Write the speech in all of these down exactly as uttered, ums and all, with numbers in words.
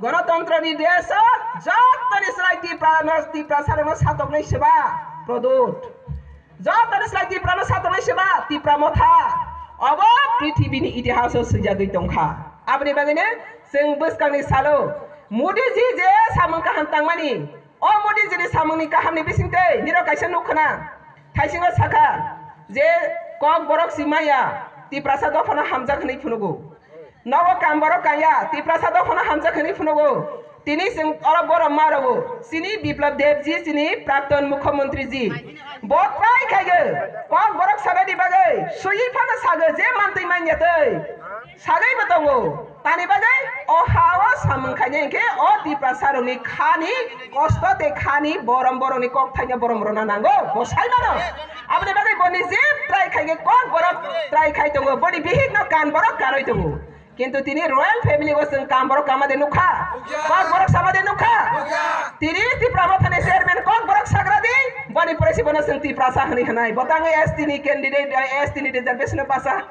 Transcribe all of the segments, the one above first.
Ganatantrani desh o jotoni slai Tipra no, Tiprasa rokno satoknai seba Pradyot. Jotoni slai Tipra no satoknai seba Tipra Motha. Obo prithibini itihas o swijagwi tongkha. Aboni bagwino chwng bwskangni salo Modi ji je samung kaham tangmani, o Modi jini samungni kahamni bisingtwi nirok kaisa nukha na. Thaisingo sakha je Kokborok si maya Tiprasa dophano hamjak hwnwi phunugo. Nogo kam borok kaya, Tiprasa dophano hamjak hwnwi phunugo. Tini chwng oro borok ma rogo. Chini Biplab Deb ji, chini Prakton Mukhyamantri ji. Bo try khaigo. Kokborok sanani bagwi. Swiwi phano sago je mantwi manya twi. Sagwi bo tongo. Tani bagwi o ha o samung khainai hinkhe o Tiprasa rokni khani kosto tei khani borom borokni kok thaina borom rwna nango. Bo sai mano. Aboni bagwi boni je try khaigwi kok borok try khai tongo. Boni bihik no kan borok kanwi tongo. Kintu tini royal family o chwng kam borok kama de nukha. Kok borok sama de nukha. Tini Tipra Mothani chairman kok borok sagra di. Boni pore si bono chwng Tiprasa hwnwi hwnai. Bo tangwi S T ni candidate, S T ni reservation o pasa.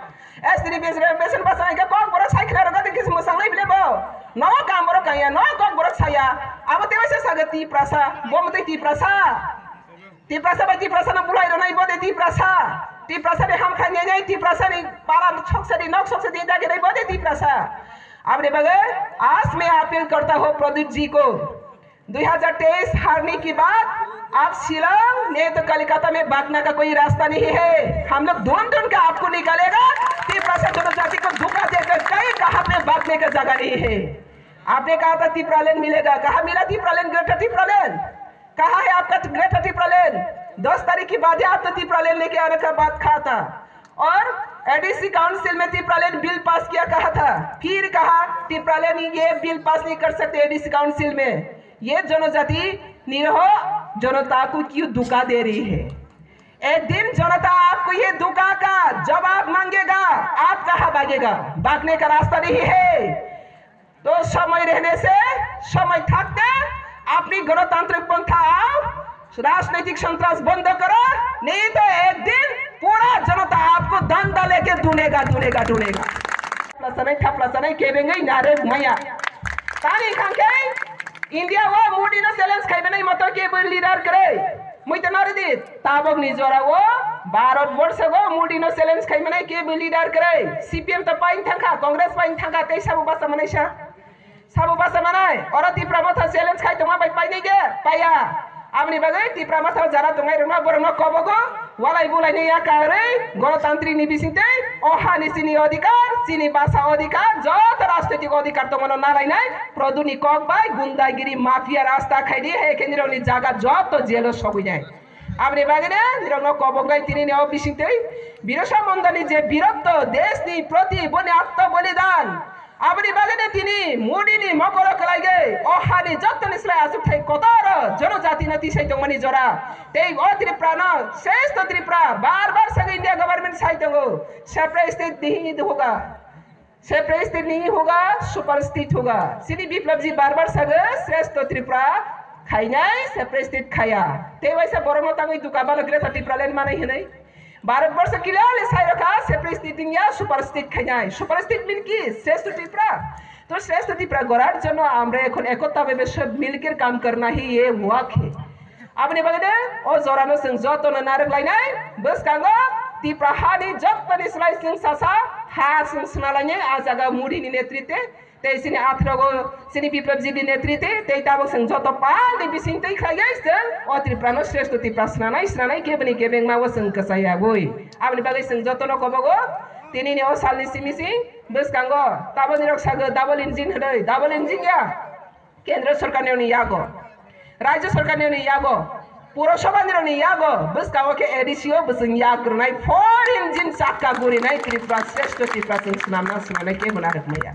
S T ni reservation pasa hingke kok borok sai khna rwgadi kisi mwsang nai bile bo. No kam borok kaya, no kok borok saya. Abo tewaisa saga Tiprasa, bo mwtai Tiprasa. Tiprasa bai Tiprasa no bulai rwnai bo de Tiprasa. Tiprasa ni ham khainai nai Tiprasa ni para soksa di nok soksa di dagi nai bo de Tiprasa. Aboni bagwi आज मैं अपील करता हूँ प्रदीप जी को, दो हज़ार तेईस हारने के बाद आप शिलांग नहीं तो कलकत्ता में भागने का कोई रास्ता नहीं है। हम लोग ढूंढ ढूंढ के आपको निकालेगा। तिप्रासा जनजाति को धोखा देकर कहीं कहाँ पे भागने का जगह नहीं है। आपने कहा था तिप्रालैंड मिलेगा, कहाँ मिला तिप्रालैंड, ग्रेटर तिप्रालैंड? कहाँ है आपका ग्रेटर तिप्रालैंड? दस तारीख के बाद ही आप तो तिप्रालैंड लेके आने का बात कहा था। और एडीसी काउंसिल में तिप्रालैंड बिल पास किया कहा था, फिर कहा तिप्रालैंड ये बिल पास नहीं कर सकते एडीसी काउंसिल में। ये जनजाति निरीह जनता को क्यों धोखा दे रही है? एक दिन जनता आपको ये धोखा का जवाब मांगेगा। आप कहाँ भागेगा? भागने का रास्ता नहीं है। तो समय रहने से, समय থাকতে আপনি গণতান্ত্রিক পন্থা आओ, राजनीतिक संतरास बंद करो, नहीं तो एक दिन पूरा जनता आपको डंडा लेके ढूंढेगा, ढूंढेगा, ढूंढेगा। Thapla sanai, thapla sanai, kebengwi narwk maya. Tani khangkhe India o Modi no challenge khaimanai moto kebo leader kwrwi. Muita naridi, tabok ni jora o Bharat borsho go Modi no challenge khaimanai kebo leader kwrwi. C P M to pain thangkha, Congress pain thangkha, tei sabo basa manai sa. Sabo basa manai, oro Tipra Motha challenge khai tongma bai painai ge, paiya. Aboni bagwi Tipra Motha jara tongnai rokno borokno kobogo, walai bulai ni ya karwi, gonotantri ni bisingtwi, o hani chini odhikar, chini basa odhikar, joto rajnoitik odhikar tongmano nalainai, Produni kok bai gundagiri mafia rasta khaidi, he khe nirokni jaga joto jelo sogwi nai. Aboni bagwi ne nirokno kobok nai tini ni o bisingtwi Birsa Mundani je birotto deshni proti boni atma bolidan. Aboni bagwi ne tini Modi ni mokoro kwlaigwi o hani jottoni slai achukthai kotor jonojati no tisai tongmani jora. Tei o Tripura no shreshto Tripura bar bar sagwi India government sai tongo. Separate state ni hini hoga. Separate state ni hoga, super state hoga. Chini Biplab ji bar bar sago, shreshto Tripura khainai, separate state khaya. Tei waisa borok no tangwi duka balo Greater Tipraland manai hinwi. Bharat borsho clearly sai rokha, separate state wngya, super state khainai. Super state mean ki? Shreshto Tripura. To shreshto Tripura gorar jonno amra ekhon ekotta bhabe sob milker kam karna hi ye hua khe. Aboni bagwi de o jorano chwng jotono narwk lainai, bwskango Tipra hani jottoni slai chwng sasa ha chwng swnalainai, a jaga Modi ni netritwe tei chini athrogo chini Biplab ji ni netritwe tei tabuk chwng joto pal ni bising twi khlaiwi chwng o Tripura no shreshto Tripura swnanai swnanai keboni kebengma o chwng kwchai yagwi. Aboni bagwi chwng jotono kobogo tini ni o salni simi sing bwskango taboni rok sago double engine hwnwi, double engine ya. Kendra sorkarni rokni yago, Rajya sorkarni rokni yago, Purosabha ni rokni yago, bwskango khe A D C o bwswng yak rwnai, four engine chakka gurinai Tripura, shreshto Tripura chwng swnamna swnamnai kebo narwk maya.